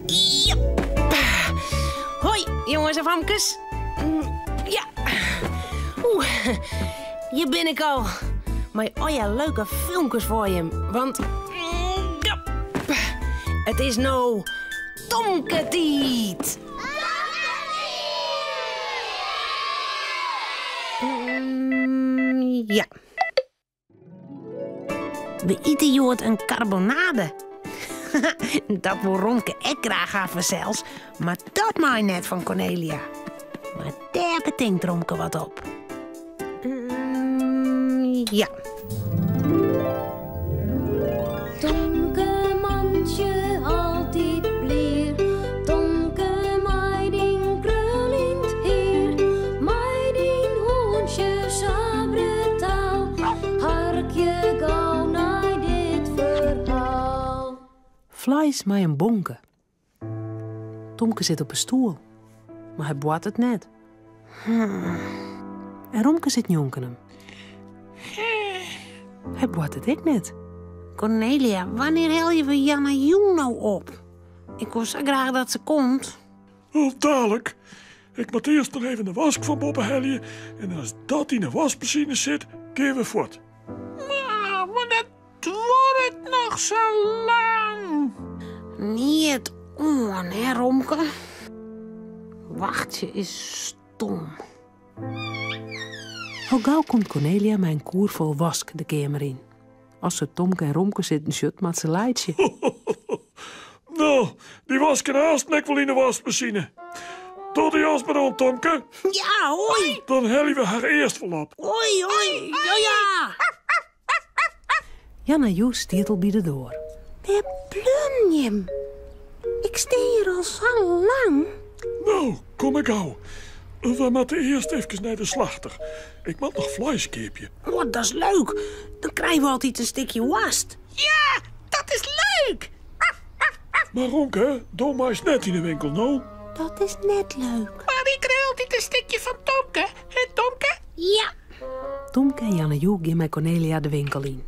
Jep. Hoi, jonges en famkes. Ja. Oeh, hjir bin ik al. Mei al je leuke filmkes foar jim. Want ja, it is no Tomke-tiid. Ja. We ite hjoed in karbonade. Dat wol Romke ek graach ha fansels, mar dat mei net fan Kornelia. Mar dêr betinkt Romke wat op. Ja. Tomke mantsje altyd blier, Tomke mei dyn kruljend hier, mei dyn hûntsje sa brutaal, harkje gau nei dit ferhaal. Fleis mei in bonke. Tomke sit op 'e stoel, mar hy boartet net. En Romke sit njonken him. Hy boartet ek net. Kornelia, wannear helje we Janna Joe no op? Ik wol sa graach dat se komt. Al dalik. Ik moat earst noch even de wask fan boppe helje en as dat yn de waskmasine sit, gean we fuort. Mar dat duorret noch sa lang. Neat oan, hè, Romke? Wachtsje is stom. Al gau komt Kornelia mei in koer fol wask de keamer yn. As se Tomke en Romke sitten sjocht, moat se laitsje. No, dy wask kin aansten ek wol yn de waskmasine. Doch dy jas mar oan, Tomke. Ja, hoi. Dan helje we har earst wol op. Hoi, hoi. Ja, ja. Janna Joe stiet al by de doar. Wêr bleaun jim? Ik stean hjir al sa lang. No, kom ik gau. We moatte earst efkes nei de slachter. Ik moat noch fleis keapje. Oh, dat is leuk. Dan krije we altyd in stikje woarst. Ja, dat is leuk! Mar Romke, do meist net yn de winkel, no? Dat is net leuk. Mar ik krij altyd in stikje fan Tomke, hè Tomke? Ja. Tomke en Janna Joe gean mei Kornelia de winkel yn.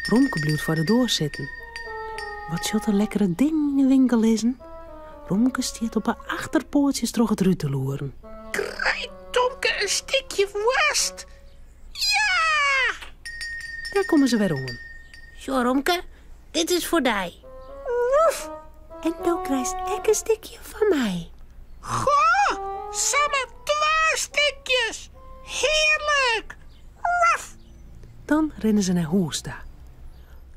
Romke bliuwt foar de doar sitten. Wat sjocht er lekkere dingen yn de winkel lizzen? Romke stiet op 'e achterpoatsjes troch it rút te loeren. Krijt Tomke in stikje woarst? Ja! Dêr komme se wer oan. Sjoch Romke, dit is foar dy. Woef! En do krijst ek in stikje fan my. Goh, samar twa stikjes! Hearlik! Woef! Dan rinne se nei hûs ta.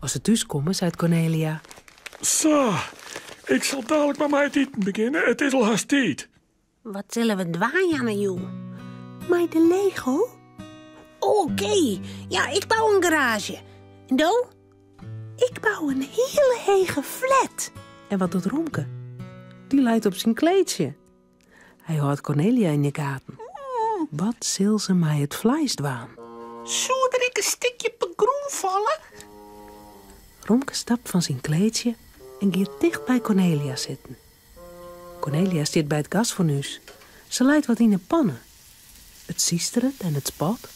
As se thús komme, seit Kornelia. Sa, ik sil dalik mar mei it iten begjinne. It is al hast tiid. Wat sille we dwaan, Janna Joe? Mei de Lego? Oké, ja, ik bou in garaazje. En do? Ik bou in hiele hege flat. En wat docht Romke? Dy leit op syn kleedsje. Hy hâldt Kornelia yn de gaten. Wat sil se mei it fleis dwaan? Soe der ek in stikje op 'e grûn falle? Romke stapt fan syn kleedsje en giet ticht by Kornelia sitten. Kornelia stiet by it gasfornús. Se leit wat yn 'e panne. It sisteret en it spat.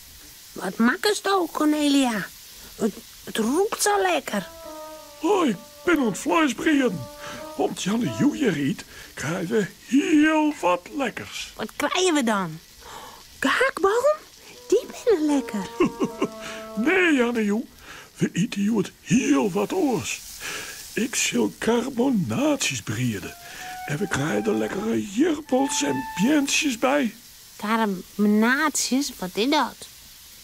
Wat makkesto, Kornelia? It rûkt sa lekker. Oh, ik bin oan it fleis brieden. Om't Janna Joe hjir yt, krije we hiel wat lekkers. Wat krije we dan? Gehaktballen? Dy binne lekker. Nee, Janna Joe, we ite hjoed hiel wat oars. Ik sil karbonaasjes briede en we krije der lekkere jirpels en beantsjes by. Karbonaasjes, wat is dat?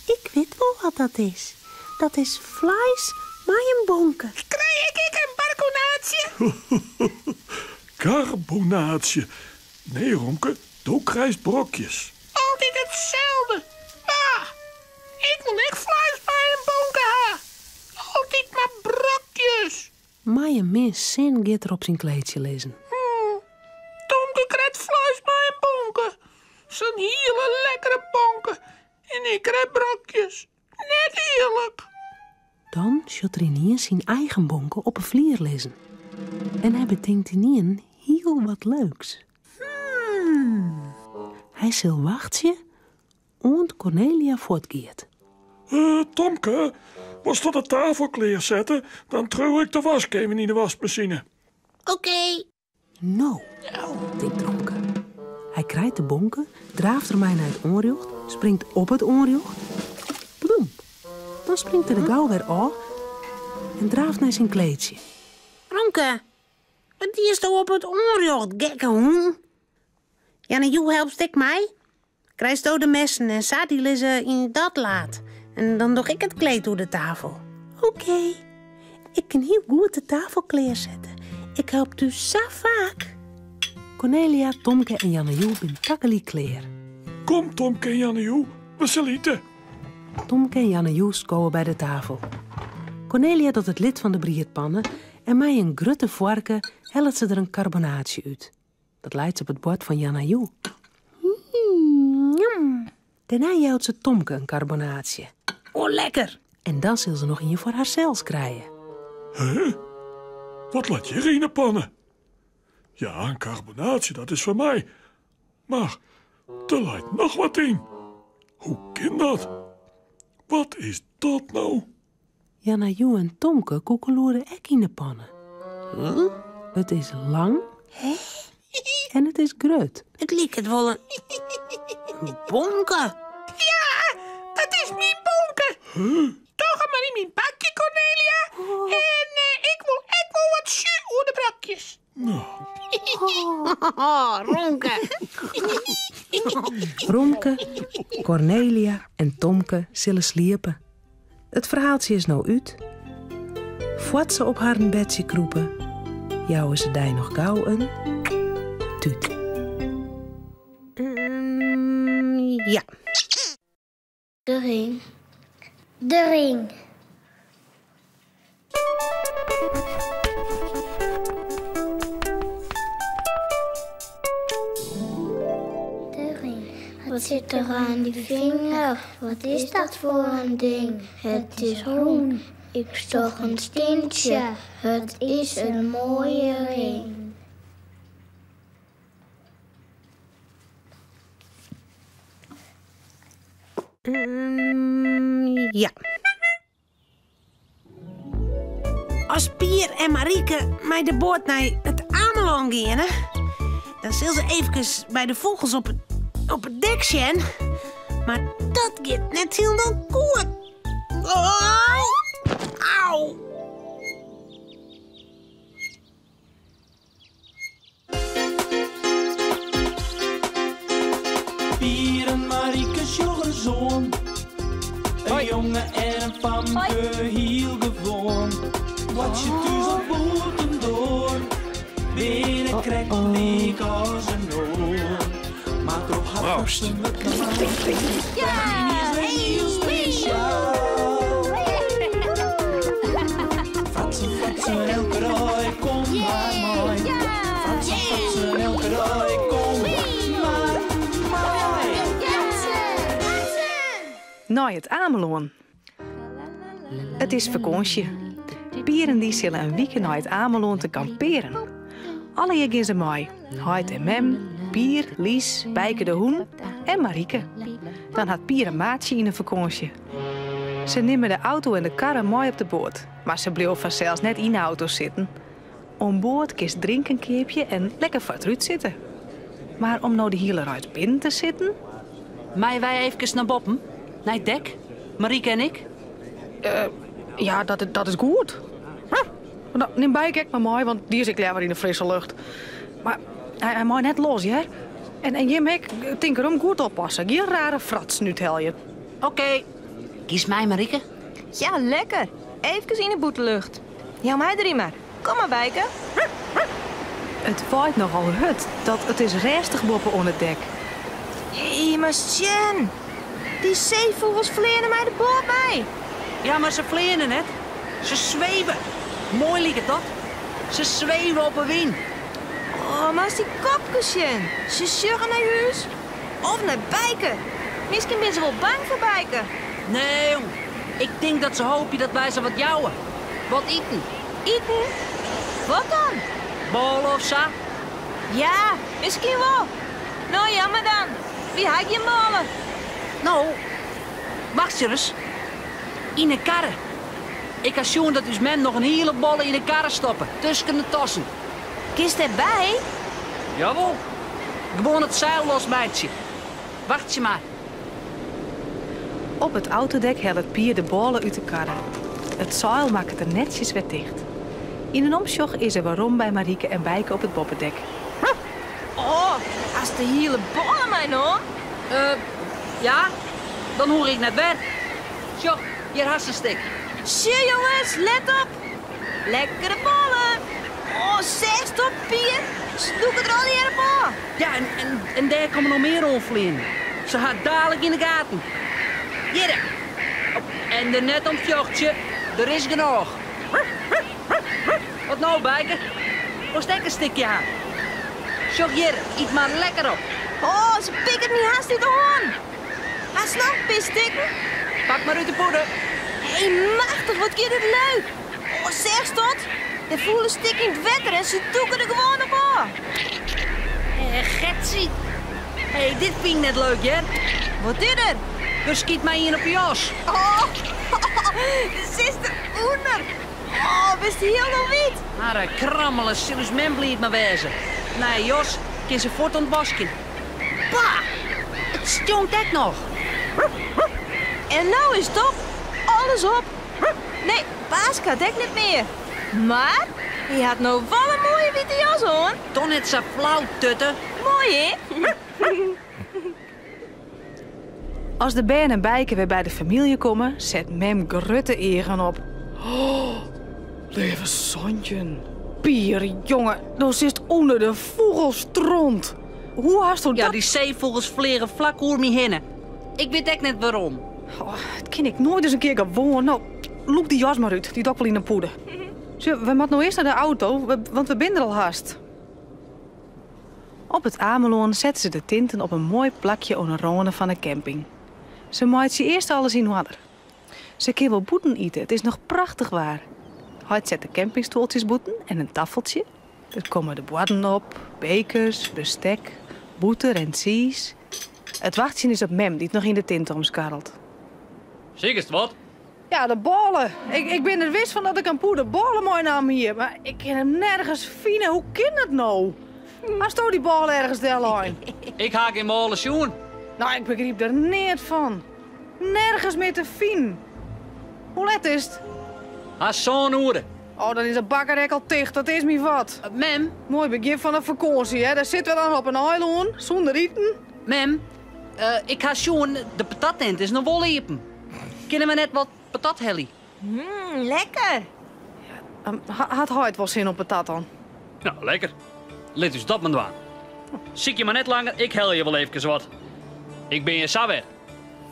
Ik wit wol wat dat is. Dat is fleis mei in bonke. Krij ik ek in barkonaasje? Karbonaasje? Nee, Romke, do krijst brokjes. Altyd itselde. Ah, ik wol ek fleis mei in bonke ha. Altyd mar brokjes. Mei in min sin giet er op syn kleedsje lizzen. Tomke krijt fleis mei in bonke. Sa'n hiele lekkere bonke. En ik krij brokjes. Net earlik. Dan sjocht er yniens syn eigen bonke op 'e flier lizzen. En hy betinkt ynienen hiel wat leuks. Hy sil wachtsje oant Kornelia fuortgiet. Tomke, wolsto de tafel klearsette? Dan triuw ik de wask even yn de waskmasine. Oké. No, tinkt Romke. Hy krijt de bonke, draaft dermei nei it oanrjocht, springt op it oanrjocht. Ploemp! Dan springt er der gau wer ôf en draaft nei syn kleedsje. Romke, wat diesto op it oanrjocht, gekke hûn? Janne Joe helpst ek mei? Krijsto de messen en sa, dy lizze yn dat laad. En dan doch ik it kleed oer de tafel. Oké, ik kin hiel goed de tafel klearsette. Ik help thús sa faak. Cornelia, Tomke en Janne Joe binne tagelyk klear. Kom Tomke en Janne Joe, we sille ite. Tomke en Janne Joe skowe by de tafel. Cornelia docht it lid fan de briedpanne en mei in grutte foarke hellet se der in karbonaatsje út. Dat leit se op it bord fan Janna Joe. Njam. Dêrnei jout se Tomke in karbonaatsje. O, lekker! En dan sil se noch ien foar harsels krije. Hè? Wat leit hjir yn 'e panne? Ja, in karbonaatsje, dat is foar my. Mar der leit noch wat yn. Hoe kin dat? Wat is dat no? Janna Joe en Tomke koekeloere ek yn 'e panne. It is lang en it is grut. It liket wol in bonke. Ja, dat is myn bonke. Doch him mar yn myn bakje, Cornelia. En ik wol ek wol wat sjú oer de brokjes. Romke. Romke, Cornelia en Tomke sille sliepe. It ferhaaltsje is no út. Foar't se op harren bedsje krûpe, jouwe se dy noch gau in tút. Ja. De ring. De ring. De ring. Wat zit er aan die vinger? Wat is dat voor een ding? Het is rûn. Ik stoch een stientsje. Het is een mooie ring. Ja. As Pier en Marieke mei de boat nei it Amelân geane, dan sil se eefkes by de fûgels op it, op it dek sjen. Mar dat giet net hielendal goed. Au! Au! Pier en Marieke sjoch ris oan. In jonge en in famke, hiel gewoan. Boartsje thús of bûtendoar, binne krekt lyk as in oar. Mar troch har Proost. wurdt yniens wer hiel spesjaal. Fratsen, fratsen, elke dei, kom mar mei. Fratsen, fratsen, elke dei, kom mar mei. Nei it Amelân. It is fakânsje. Pier en dy sille in wike nei it Amelân te kampearen. Allegear gean se mei, heit en mem, Pier, Lies, Bijke de hûn en Marieke. Dan hat Pier in maatsje yn 'e fakânsje. Se nimme de auto en de karre mei op de boat, mar se bliuwe fansels net yn 'e auto sitten. Oan board kinst drinken keapje en lekker foar it rút sitte. Mar om no de hiele reis binnen te sitten? Meie wy eefkes nei boppen? Nei it dek? Marieke en ik? Ja, dat, dat is goed. No, nim Bijke ek mar mei, want dy is ek leaver yn de frisse lucht. Mar hy, hy mei net los, hear. En, en jim ek, tink derom, goed oppasse. Gjin rare fratsen úthelje. Oké. Giest mei, Marieke? Ja, lekker. Eefkes yn 'e bûtenlucht. Jou my deryn mar. Kom mar, Bijke. It waait nochal hurd, dat it is rêstich boppe oan it dek. Hé, mar sjen! Dy seefûgels fleane mei de boat mei. Ja, mar se fleane net. Se sweve. Moai liket dat. Se sweve op 'e wyn. Oh, moatst dy kopkes sjen. Se sjogge nei ús. Of nei Bijke. Miskien binne se wol bang foar Bijke. Nee, jong. Ik tink dat se hoopje dat wy se wat jouwe. Wat iten. Iten? Wat dan? Bôle of sa. Ja, miskien wol. No, jammer dan. Wy ha gjin bôle. No, wachtsje ris. Yn 'e karre. Ik ha sjoen dat ús mem noch in hiele bôle yn 'e karre stoppe, tusken de tassen. Kinst derby? Jawol. Gewoan it seil losmeitsje. Wachtsje mar. Op it autodek hellet Pier de bôle út de karre. It seil makket er netsjes wer ticht. Yn in omsjoch is er werom by Marieke en Bijke op it boppedek. Oh, hast de hiele bôle meinaam? Eh, ja, dan hoech ik net wer. Sjoch, hjir hast in stik. Sjoch jonges, let op! Lekkere bôle! Oh, seachst dat, Pier? Se dûke der allegear op ôf. Ja, en, en, en dêr komme noch mear oanfleanen. Se ha it dalik yn de gaten. Hjirre. En der net om fjochtsje, der is genôch. Wat no, Bijke? Wolst ek in stikje ha? Sjoch hjir, yt mar lekker op. Oh, se pikke it my hast út de hân. Hast noch in pear stikken? Pak mar út de pûde. Hé, machtich, wat giet it leuk. Oh, seachst dat? Der foel in stik yn it wetter en se dûke der gewoan op ôf. Eh, Getsie. Hé, dit fyn ik net leuk, hear. Wat is der? Der skyt my ien op 'e jas. Oh, der sitst der ûnder. Oh, bist hielendal wiet. Mar krammele sil ús mem bliid mei wêze. Nije jas kin se fuort ûntwaskje. Bah! It stjonkt ek noch. En no is it op. Alles op. Nee, Baaske hat ek net mear. Mar hy hat no wol in moaie wite jas oan. Doch net sa flau, Tutte. Moai, hè? As de bern en Bijke wer by de famylje komme, set mem grutte eagen op. Oh, leave 17. Pier, jonge, do sitst ûnder de fûgelstront. Hoe hasto Ja, dat... dy seefûgels fleagen flak oer my hinne. Ik wit ek net wêrom. Oh, dat kin ik noait ris in kear gewoan. No, lûk dy jas mar út, dy doch ik wol yn 'e pûde. Sjoch, we moatte no earst nei de auto, want we binne der al hast. Op it Amelân sette se de tinten op in moai plakje oan 'e râne fan 'e camping. Se meitsje earst alles yn oarder. Se kin wol bûten ite, it is noch prachtich waar. Heit set de campingstuoltsjes bûten en in taffeltsje. Der komme de buorden op, bekers, bestek, bûter en tsiis. It wachtsjen is op mem dy't noch yn de tinte omskarrelt. Sikest wat? Ja, de bôle. Ik, ik bin der wis fan dat ik in pûde bôle meinaam hie, mar ik kin him nergens fine. Hoe kin dat no? Hasto dy bôle ergens dellein? Ik ha gjin bôle sjoen. No, ik begryp der neat fan. Nergens mear te finen. Hoe let is it? Hast sân oere. Oh, dan is de bakker ek al ticht. Dat is my wat. Mem? Moai begjin fan de fakânsje, hè? Dêr sitte we dan op in eilân, sûnder iten. Mem, ik ha sjoen, de patattint is noch wol iepen. Kinne we net wat patat helje? Mmm, lekker. Hat heit wol sin op patat dan? Nou, lekker. Lit ús dat mar dwaan. Sykje mar net langer, ik helje wol eefkes wat. Ik bin hjir sa wer.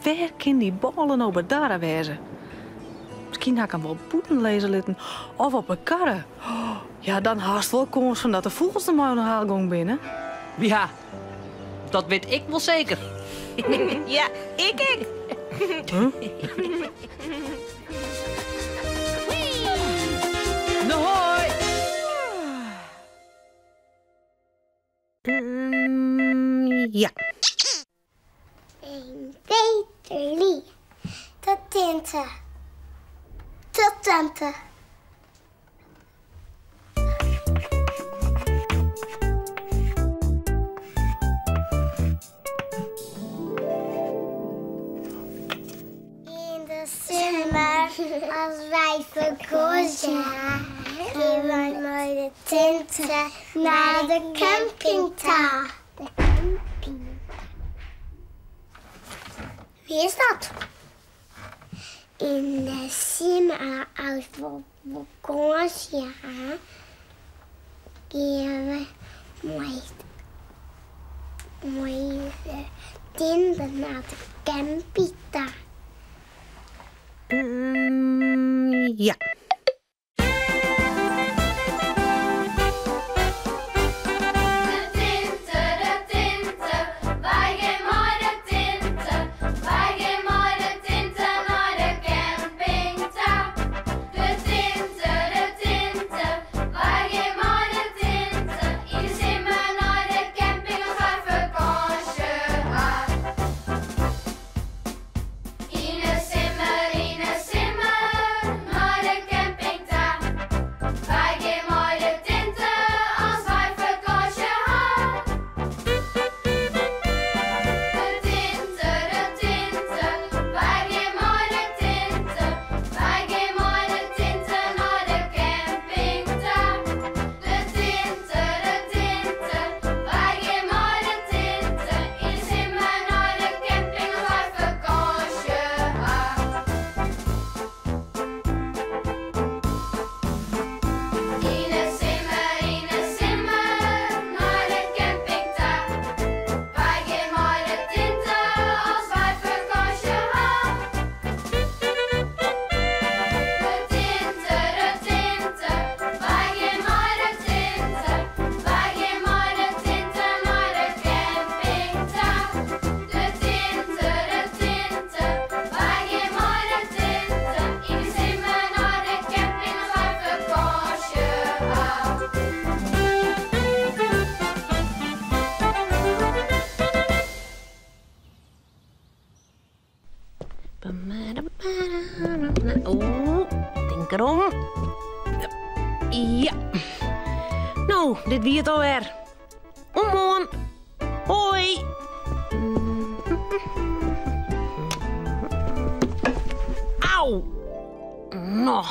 Wêr kin dy bôle no bedarre wêze? Miskien ha ik him wol bûten lizze litten of op 'e karre. Ja, dan hast wol kâns fan dat de fûgels der mei oan de haal gong binne. Ja, dat wit ik wol seker. Ja, ik ek. No hoi! Ja. 1, 2, 3. De tinte. De tante. Yn de simmer, as wy fakânsje ha, gean wy mei de tinte nei de camping ta. De camping. Wie is dat? Yn de simmer, as we fakânsje ha, gean we mei mei de tinte nei de camping ta. Ja. De tinte, de tinte, wy gean mei de tinte. Wy gean mei de tinte nei de camping ta. De tinte, de tinte, wy gean mei de tinte. Yn de simmer nei de camping as wy fakânsje ha. Lekker om. Ja. No, dit wie it alwer. Oant moarn. Hoi. Au. No.